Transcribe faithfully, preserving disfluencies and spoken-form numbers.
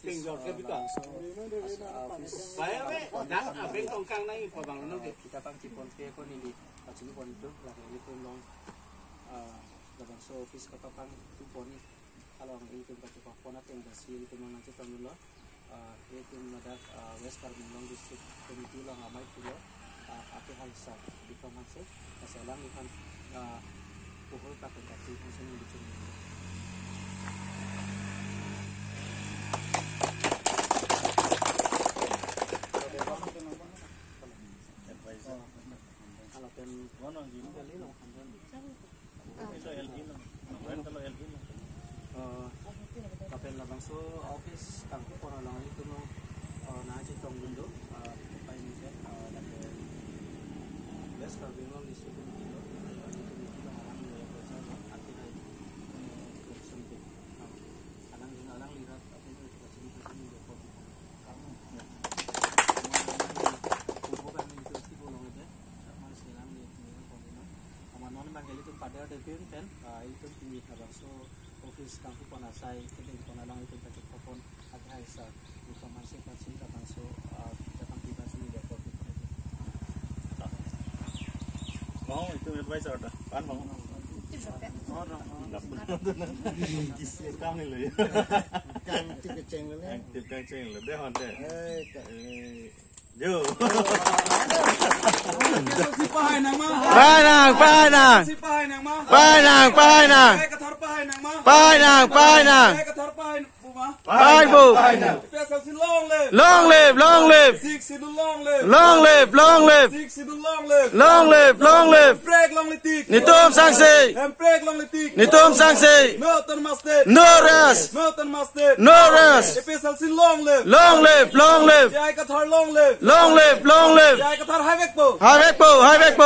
Pinjor ke bika. Langsung, ah, office. Baik, baik. Dak abeng tongkang nai pabang nang ke. Kita pang chipon ke ko neli pachini pon itu, lagi ini pun long, ah, labangso office kapapang tu pon ni. Along ilitum pachipon ateng dasi ilitum nangchetonglo. Ah, ilitum ladak, ah, West Karbi Anglong District Committee along amei pulo, ah, Ake Haisar Bikram Hanse, nasi alangliphan, ah, puhol pakai kati hanse nang bichung. Advisor. Kalau pen, Ito L E lang. Ang kwenta lo L E lang. Eh, lapen labangso office kangkupon along ilitum, eh, nangchetong dun do, eh, pai ni ke, eh, lapen West Karbi Anglong District Committee lo, eh, Committee lo, alang lo ya, eh, Ake Hai, eh, Commission ke. Eh, alang, alangli rat, apen ilitum pachini pachini lo, Amat non abang ke ilitum pada ada pin pen, ah, ilitum pini labangso office kangkupon asai kedeng pon along ilitum pachipon Ake Haisar Bikram Hanse pachini labangso, ah, datang tiba sini dia pon. Bang, itu advisor dah. Kan, Bang? Kisi kam ni lo ya. Kang cik keceng lo ya. Kang cik keceng lo. Deh, hon deh. Eh, ka- Eh. Jo. Pahai nang ma? Pahai nang, pahai nang. Pahai nang ma? Pahai nang, pahai nang. Jai Kathar pahai nang ma? Pahai nang, pahai nang. Jai Kathar pahai nang ma? Pahai bo. Pahai nang. P S L C long live. Long live, long live. Sixth Schedule long live. Long live, long live. Sixth Schedule long live. Long live, long live. Hemprek longle tik. Netum sangse. Hemprek longle tik. Netum sangse. No autonomous state. No rest. No autonomous state. No rest. A P S L C long live. Long live, long live. J I Kathar long live. Long live, long live. J I Kathar haivekpo. Haivekpo, haivekpo.